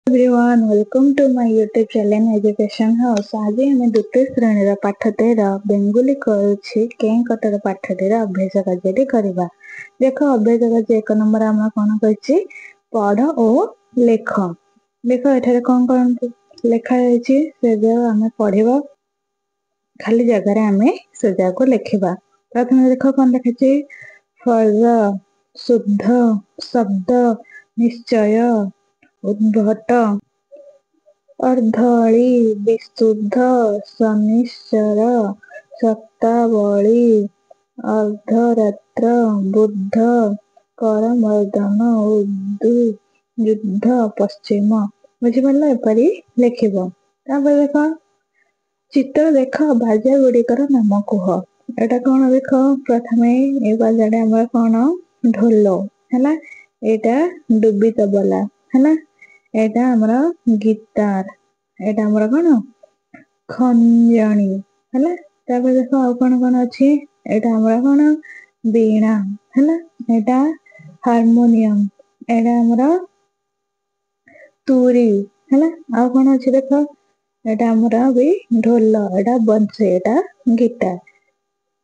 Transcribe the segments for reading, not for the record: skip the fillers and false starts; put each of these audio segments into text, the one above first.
Everyone, welcome to my YouTube channel Education House. ଆଜି ଆମେ ଦ୍ୱିତୀୟ ଶ୍ରେଣୀର ପାଠ 13 ବେଙ୍ଗୁଲି କରୁଛି କେଁ କଟର ପାଠଟିର ଅଭ୍ୟାସ କାର୍ଯ୍ୟଟି କରିବା। ଦେଖ, ଅଭ୍ୟାସ କାର୍ଯ୍ୟ 1 ନମ୍ବର ଆମର କଣ କହିଛି? ପଢ ଓ ଲେଖ। ଦେଖ, ଏଠାରେ କଣ କଣ ଲେଖା ଯାଇଛି ସେ ଯାକ ଆମେ ପଢିବା, ଖାଲି ଜାଗାରେ ଆମେ ସେ ଯାକୁ ଲେଖିବା। ପ୍ରଥମେ ଦେଖ କଣ ଲେଖିଛି? ଫଳ, ଶୁଦ୍ଧ, ଶବ୍ଦ, ନିଶ୍ଚୟ, ଉଦ୍ଭଟ, ଅର୍ଦ୍ଧଳି, ବିଶୁଦ୍ଧ, ଶନିଶ୍ଚର, ସପ୍ତାବଳୀ, ଅର୍ଦ୍ଧରାତ୍ର, ବୁଦ୍ଧ, କରମର୍ଦ୍ଦନ, ଉର୍ଦ୍ଦୁ, ଯୁଦ୍ଧ, ପଶ୍ଚିମ। ବୁଝିପାରିଲ? ଏପରି ଲେଖିବ। ତାପରେ ଦେଖ, ଚିତ୍ର ଦେଖ, ବାଜା ଗୁଡିକର ନାମ କୁହ। ଏଇଟା କଣ ଦେଖ। ପ୍ରଥମେ ଏ ବାଜାଟା ଆମର କଣ? ଢୋଲ ହେଲା। ଏଇଟା ଡୁବି ତବଲା ହେଲା। ଏଇଟା ଆମର ଗିତାର। ଏଇଟା ଆମର କଣ? ଖଞ୍ଜଣି ହେଲା। ତାପରେ ଦେଖ ଆଉ କଣ କଣ ଅଛି। ଏଇଟା ଆମର କଣ? ବୀଣା ହେଲା। ଏଇଟା ହାରମୋନିୟମ। ଏଇଟା ଆମର ତୁରୀ ହେଲା। ଆଉ କଣ ଅଛି ଦେଖ। ଏଇଟା ଆମର ବି ଢୋଲ, ଏଇଟା ବଂଶୀ, ଏଇଟା ଗିଟାର,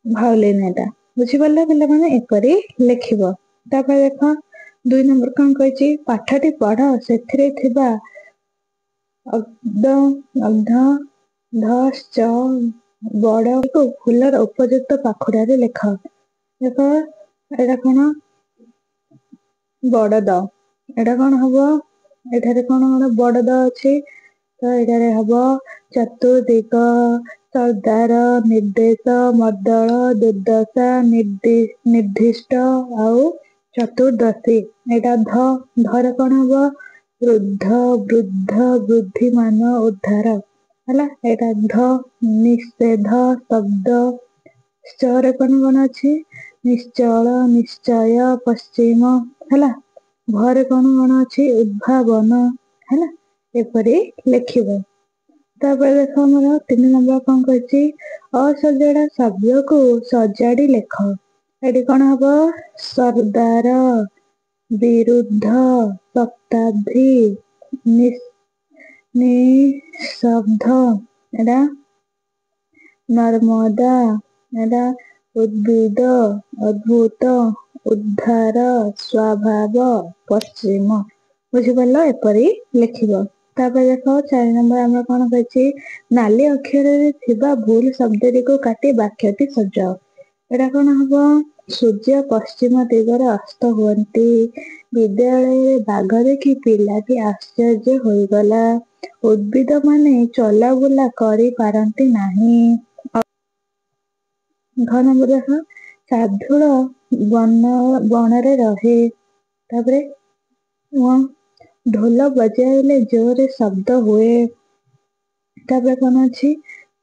ଭାଓଲିନ ଏଇଟା। ବୁଝିପାରିଲ ପିଲାମାନେ? ଏପରି ଲେଖିବ। ତାପରେ ଦେଖ 2 ନମ୍ବର କଣ କହିଛି? ପାଠଟି ପଢ, ସେଥିରେ ଥିବା ଅବ୍ଦ, ଅବ୍ଧ, ଧ, ଚ, ବଡ ଫୁଲର ଉପଯୁକ୍ତ ପାଖୁଡାରେ ଲେଖ। ଦେଖ, ଏଇଟା କଣ? ବଡ ଦ। ଏଇଟା କଣ ହବ? ଏଠାରେ କଣ କଣ ବଡ ଦ ଅଛି, ତ ଏଇଟାରେ ହବ ଚତୁର୍ଦିଗ, ସର୍ଦ୍ଦାର, ନିର୍ଦ୍ଦେଶ, ମର୍ଦ୍ଦଳ, ଦୁର୍ଦ୍ଦଶା, ନିର୍ଦ୍ଦିଷ୍ଟ ଆଉ ଚତୁର୍ଦ୍ଦଶୀ। ଏଇଟା ଧ, ଧରେ କଣ ହବ? ବୃଦ୍ଧ, ବୃଦ୍ଧ, ବୃଦ୍ଧିମାନ, ଉଦ୍ଧାର ହେଲା। ଏଇଟା ଧ, ନିଷେଧ, ଶବ୍ଦ। ରେ କଣ କଣ ଅଛି? ନିଶ୍ଚଳ, ନିଶ୍ଚୟ, ପଶ୍ଚିମ ହେଲା। ଭରେ କଣ କଣ ଅଛି? ଉଦ୍ଭାବନ ହେଲା। ଏପରି ଲେଖିବ। ତାପରେ ଦେଖ ଆମର 3 ନମ୍ବର କଣ କହିଛି? ଅସଜଡା ଶବ୍ଦକୁ ସଜାଡି ଲେଖ। ଏଠି କଣ ହବ? ସର୍ଦ୍ଦାର, ବିରୁଦ୍ଧ, ଶତାବ୍ଦୀ, ନିଶବ୍ଦ, ଏଟା ନର୍ମଦା, ଏଟା ଉଦ୍ଭିଦ, ଅଦ୍ଭୁତ, ଉଦ୍ଧାର, ସ୍ୱଭାବ, ପଶ୍ଚିମ। ବୁଝିପାରିଲ? ଏପରି ଲେଖିବ। ତାପରେ ଦେଖ 4 ନମ୍ବର ଆମର କଣ କହିଛି? ନାଲି ଅକ୍ଷରରେ ଥିବା ଭୁଲ ଶବ୍ଦଟିକୁ କାଟି ବାକ୍ୟଟି ସଜାଅ। ଏଇଟା କଣ ହବ? ସୂର୍ଯ୍ୟ ପଶ୍ଚିମ ଦିଗରେ ଅସ୍ତ ହୁଅନ୍ତି। ବିଦ୍ୟାଳୟରେ ବାଘ ଦେଖି ପିଲାଟି ଆଶ୍ଚର୍ଯ୍ୟ ହୋଇଗଲା। ଉଦ୍ଭିଦ ମାନେ ଚଲାବୁଲା କରିପାରନ୍ତି ନାହିଁ। ଘ ନମ୍ବର ଦେଖ, ଶାର୍ଦ୍ଦୂଳ ବନ ବଣରେ ରହେ। ତାପରେ ଢୋଲ ବଜାଇଲେ ଜୋରରେ ଶବ୍ଦ ହୁଏ। ତାପରେ କଣ ଅଛି?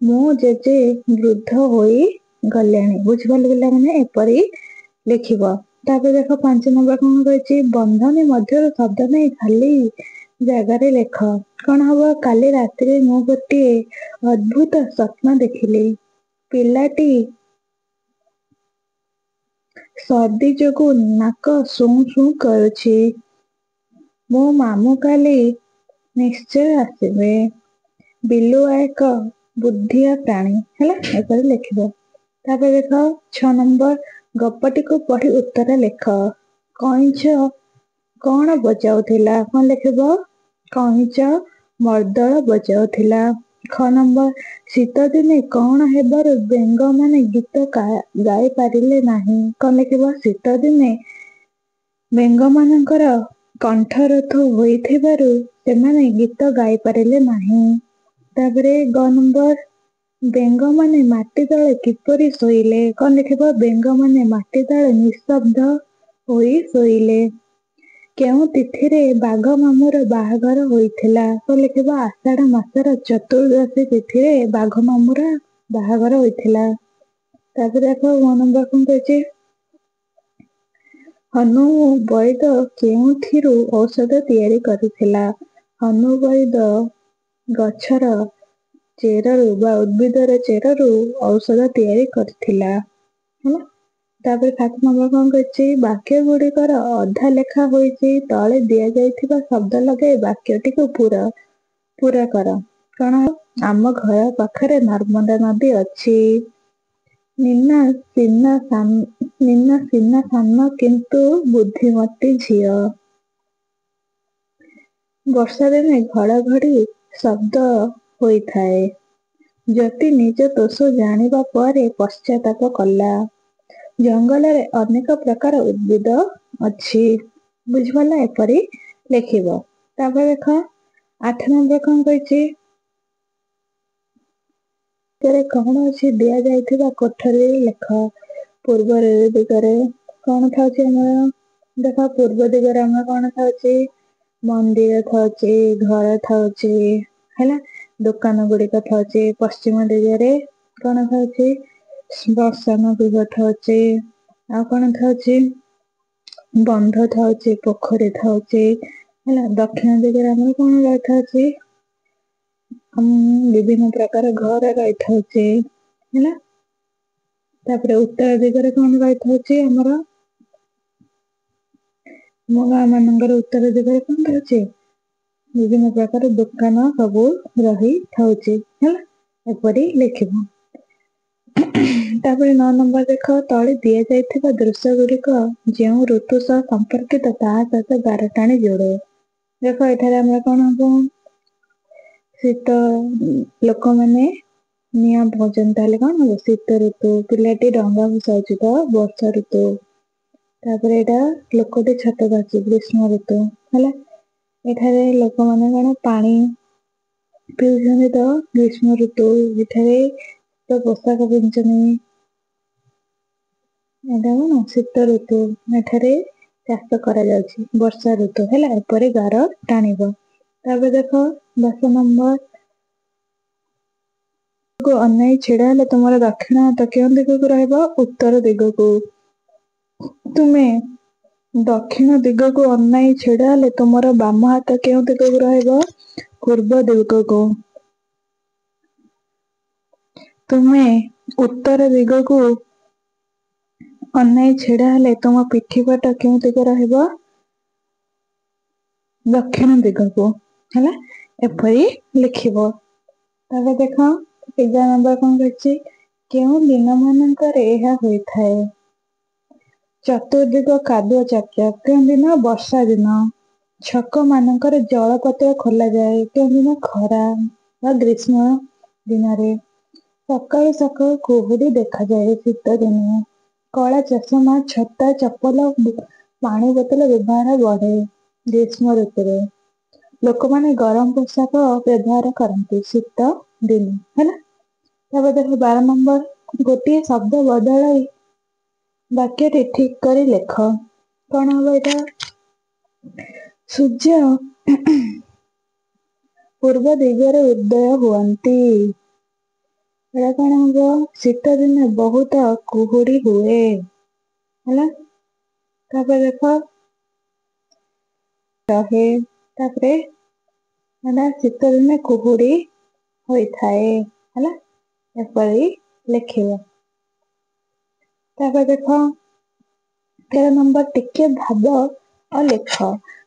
ମୋ ଜେଜେ ବୃଦ୍ଧ ହୋଇ ଗଲେଣି। ବୁଝିପାରିଲେ ପିଲାମାନେ? ଏପରି ଲେଖିବ। ତାପରେ ଦେଖ 5 ନମ୍ବର କଣ କହିଛି? ବନ୍ଧନୀ ମଧ୍ୟରୁ ଶବ୍ଦ ନେଇ ଖାଲି ଜାଗାରେ ଲେଖ। କଣ ହବ? କାଲି ରାତିରେ ମୁଁ ଗୋଟିଏ ଅଦ୍ଭୁତ ସ୍ୱପ୍ନ ଦେଖିଲି। ପିଲାଟି ସର୍ଦ୍ଦି ଯୋଗୁ ନାକ ସୁଁ ସୁଁ କରୁଛି। ମୋ ମାମୁଁ କାଲି ନିଶ୍ଚୟ ଆସିବେ। ବିଲୁଆ ଏକ ବୁଦ୍ଧିଆ ପ୍ରାଣୀ ହେଲା। ଏପରି ଲେଖିବ। ତାପରେ ଦେଖ 6 ନମ୍ବର, ଗପଟିକୁ ପଢି ଉତ୍ତର ଲେଖ। କଇଁଛ କଣ ବଜାଉଥିଲା? କଣ ଲେଖିବ? କଇଁଚ ମର୍ଦ୍ଦଳ ବଜାଉଥିଲା। ଖ ନମ୍ବର, ଶୀତ ଦିନେ କଣ ହେବାରୁ ବେଙ୍ଗମାନେ ଗୀତ ଗାଇ ପାରିଲେ ନାହିଁ? କଣ ଲେଖିବ? ଶୀତ ଦିନେ ବେଙ୍ଗମାନଙ୍କର କଣ୍ଠରୋଧ ହୋଇଥିବାରୁ ସେମାନେ ଗୀତ ଗାଇ ପାରିଲେ ନାହିଁ। ତାପରେ ଗ ନମ୍ବର, ବେଙ୍ଗମାନେ ମାଟି ତଳେ କିପରି ଶୋଇଲେ? କଣ ଲେଖିବ? ବେଙ୍ଗମାନେ ମାଟି ତଳେ ନିଶବ୍ଦ ହୋଇ ଶୋଇଲେ। କେଉଁ ତିଥିରେ ବାଘ ମାମୁଁର ବାହାଘର ହୋଇଥିଲା? କଣ ଲେଖିବ? ଆଷାଢ ମାସର ଚତୁର୍ଦ୍ଦଶୀ ତିଥିରେ ବାଘ ମାମୁଁର ବାହାଘର ହୋଇଥିଲା। ତାପରେ ଦେଖ ଗ ନମ୍ବର କଣ କହିଛି? ହନୁ ବୈଦ କେଉଁଥିରୁ ଔଷଧ ତିଆରି କରିଥିଲା? ହନୁ ବୈଦ ଗଛର ଚେରରୁ ବା ଉଦ୍ଭିଦର ଚେରରୁ ଔଷଧ ତିଆରି କରିଥିଲା ହେଲା। ତାପରେ 7 ନମ୍ବର କଣ କହିଛି? ବାକ୍ୟ ଗୁଡ଼ିକର ଅଧା ଲେଖା ହୋଇଛି, ତଳେ ଦିଆଯାଇଥିବା ଶବ୍ଦ ଲଗାଇ ବାକ୍ୟଟିକୁ ପୁରା କର। କଣ? ଆମ ଘର ପାଖରେ ନର୍ମଦା ନଦୀ ଅଛି। ନୀନା ସିନା ସାନ କିନ୍ତୁ ବୁଦ୍ଧିମତୀ ଝିଅ। ବର୍ଷା ଦିନେ ଘଡ଼ଘଡ଼ି ଶବ୍ଦ ହୋଇଥାଏ। ଜ୍ୟୋତି ନିଜ ଦୋଷ ଜାଣିବା ପରେ ପଶ୍ଚାତାପ କଲା। ଜଙ୍ଗଲରେ ଅନେକ ପ୍ରକାର ଉଦ୍ଭିଦ ଅଛି। ବୁଝିପାରିଲ? ଏପରି ଲେଖିବ। ତାପରେ ଦେଖ 8 ନମ୍ବର କଣ କହିଛି? କଣ ଅଛି ଦିଆଯାଇଥିବା କୋଠରୀରେ ଲେଖ। ପୂର୍ବ ଦିଗରେ କଣ ଥାଉଛି ଆମର? ଦେଖ, ପୂର୍ବ ଦିଗରେ ଆମର କଣ ଥାଉଛି? ମନ୍ଦିର ଥାଉଛି, ଘର ଥାଉଛି, ହେଲା, ଦୋକାନ ଗୁଡିକ ଥାଉଛି। ପଶ୍ଚିମ ଦିଗରେ କଣ ଥାଉଛି? ଶ୍ମଶାନ ଗୃହ ଥାଉଛି। ଆଉ କଣ ଥାଉଛି? ବନ୍ଧ ଥାଉଛି, ପୋଖରୀ ଥାଉଛି, ହେଲା। ଦକ୍ଷିଣ ଦିଗରେ ଆମର କଣ ରହିଥାଉଛି? ବିଭିନ୍ନ ପ୍ରକାର ଘର ରହିଥାଉଛି, ହେଲା। ତାପରେ ଉତ୍ତର ଦିଗରେ କଣ ରହିଥାଉଛି ଆମର? ଆମ ଗାଁ ମାନଙ୍କର ଉତ୍ତର ଦିଗରେ କଣ ରହୁଛି? ବିଭିନ୍ନ ପ୍ରକାର ଦୋକାନ ସବୁ ରହିଥାଉଛି, ହେଲା। ଏପରି ଲେଖିବ। ତାପରେ 9 ନମ୍ବର ଦେଖ, ତଳେ ଦିଆଯାଇଥିବା ଦୃଶ୍ୟ ଗୁଡ଼ିକ ଯେଉଁ ଋତୁ ସହ ସମ୍ପର୍କିତ ତାହା ସହିତ ଗାର ଟାଣି ଯୋଡ଼। ଦେଖ, ଏଠାରେ ଆମର କଣ ହବ? ଶୀତ, ଲୋକମାନେ ନିଆଁ ପଉଛନ୍ତି, ତାହେଲେ କଣ ହବ? ଶୀତ ଋତୁ। ପିଲାଟି ଡଙ୍ଗା ଭସାଉଛି ତ ବର୍ଷା ଋତୁ। ତାପରେ ଏଇଟା ଲୋକଟି ଛାତ ଧରିଛି, ଗ୍ରୀଷ୍ମ ଋତୁ, ହେଲା। ଏଠାରେ ଲୋକମାନେ କଣ ପାଣି ପିଉଛନ୍ତି ତ ଗ୍ରୀଷ୍ମ ଋତୁ। ଏଠାରେ ତ ପୋଷାକ ପିନ୍ଧୁଛନ୍ତି, ଏଇଟା କଣ? ଶୀତ ଋତୁ। ଏଠାରେ ଚାଷ କରାଯାଉଛି, ବର୍ଷା ଋତୁ, ହେଲା। ଏପରି ଗାର ଟାଣିବ। ତାପରେ ଦେଖ 10 ନମ୍ବର, ଅନାଇ ଛିଡା ହେଲେ ତୁମର ଦକ୍ଷିଣ ହାତ କେଉଁ ଦିଗକୁ ରହିବ? ଉତ୍ତର ଦିଗକୁ। ତୁମେ ଦକ୍ଷିଣ ଦିଗକୁ ଅନାଇ ଛିଡା ହେଲେ ତୁମର ବାମ ହାତ କେଉଁ ଦିଗକୁ ରହିବ? ପୂର୍ବ ଦିଗକୁ। ତୁମେ ଉତ୍ତର ଦିଗକୁ ଅନାଇ ଛିଡା ହେଲେ ତୁମ ପିଠି ପଟ କେଉଁ ଦିଗ ରହିବ? ଦକ୍ଷିଣ ଦିଗକୁ, ହେଲା। ଏପରି ଲେଖିବ। ତାପରେ ଦେଖ 11 ନମ୍ବର କଣ କହିଛି? କେଉଁ ଦିନ ମାନଙ୍କରେ ଏହା ହୋଇଥାଏ? ଚତୁର୍ଦିଗ କାଦୁଅ ଚାପଚାପ, କେଉଁ ଦିନ? ବର୍ଷା ଦିନ। ଛକ ମାନଙ୍କରେ ଜଳପତ୍ର ଖୋଲାଯାଏ, କେଉଁ ଦିନ? ଖରା ବା ଗ୍ରୀଷ୍ମ ଦିନରେ। ସକାଳୁ ସକାଳୁ କୁହୁଡି ଦେଖାଯାଏ, ଶୀତ ଦିନେ। କଳା ଚଷମା, ଛତା, ଚପଲ, ପାଣି ବୋତଲ ବ୍ୟବହାର ବଢେ, ଗ୍ରୀଷ୍ମ ଋତୁରେ। ଲୋକମାନେ ଗରମ ପୋଷାକ ବ୍ୟବହାର କରନ୍ତି, ଶୀତ ଦିନେ, ହେଲା। ତାପରେ ଦେଖ 12 ନମ୍ବର, ଗୋଟିଏ ଶବ୍ଦ ବଦଳାଇ ବାକ୍ୟଟି ଠିକ କରି ଲେଖ। କଣ ହବ ଏଇଟା? ସୂର୍ଯ୍ୟ ପୂର୍ବ ଦିଗରେ ଉଦୟ ହୁଅନ୍ତି। ଏଇଟା କଣ ହବ? ଶୀତ ଦିନେ ବହୁତ କୁହୁଡି ହୁଏ, ହେଲା। ତାପରେ ଦେଖ ରହେ। ତାପରେ ହେଲା ଶୀତ ଦିନେ କୁହୁଡି ହୋଇଥାଏ, ହେଲା। ଏପରି ଲେଖିବ। ତାପରେ ଦେଖ 13 ନମ୍ବର, ଟିକେ ଭାବ ଆଉ ଲେଖ।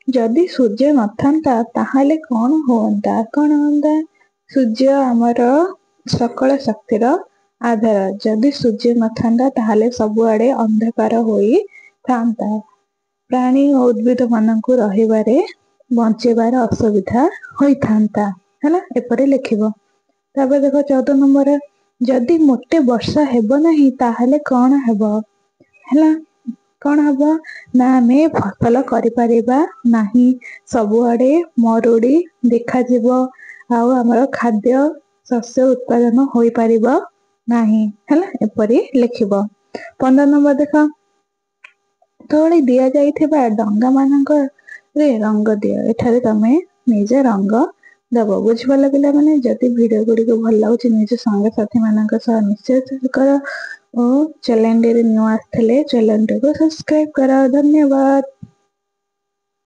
ଯଦି ସୂର୍ଯ୍ୟ ନଥାନ୍ତା ତାହେଲେ କଣ ହୁଅନ୍ତା? କଣ ହୁଅନ୍ତା? ସୂର୍ଯ୍ୟ ଆମର ସକଳ ଶକ୍ତିର ଆଧାର। ଯଦି ସୂର୍ଯ୍ୟ ନଥାନ୍ତା ତାହେଲେ ସବୁଆଡେ ଅନ୍ଧକାର ହୋଇଥାନ୍ତା। ପ୍ରାଣୀ ଓ ଉଦ୍ଭିଦ ମାନଙ୍କୁ ରହିବାରେ ବଞ୍ଚିବାର ଅସୁବିଧା ହୋଇଥାନ୍ତା, ହେଲା। ଏପରି ଲେଖିବ। ତାପରେ ଦେଖ 14 ନମ୍ବର, ଯଦି ମୋଟେ ବର୍ଷା ହେବ ନାହିଁ ତାହେଲେ କଣ ହେବ? ହେଲା, କଣ ହବ ନା ଆମେ ଫସଲ କରିପାରିବା ନାହିଁ, ସବୁଆଡେ ମରୁଡି ଦେଖାଯିବ, ଆଉ ଆମର ଖାଦ୍ୟ ଶସ୍ୟ ଉତ୍ପାଦନ ହୋଇପାରିବ ନାହିଁ, ହେଲା। ଏପରି ଲେଖିବ। 15 ନମ୍ବର ଦେଖ, ତଳେ ଦିଆଯାଇଥିବା ଡଙ୍ଗା ମାନଙ୍କରେ ରଙ୍ଗ ଦିଅ। ଏଠାରେ ତମେ ନିଜେ ରଙ୍ଗ ଦବ। ବୁଝିପାରିଲ ପିଲାମାନେ? ଯଦି ଭିଡିଓ ଗୁଡ଼ିକ ଭଲ ଲାଗୁଛି ନିଜ ସାଙ୍ଗସାଥି ମାନଙ୍କ ସହ ନିଶ୍ଚୟ ସେୟାର କର ଓ ଚ୍ୟାନେଲଟିରେ ନୂଆ ଆସିଥିଲେ ଚ୍ୟାନେଲଟିକୁ ସବସ୍କ୍ରାଇବ କର। ଧନ୍ୟବାଦ।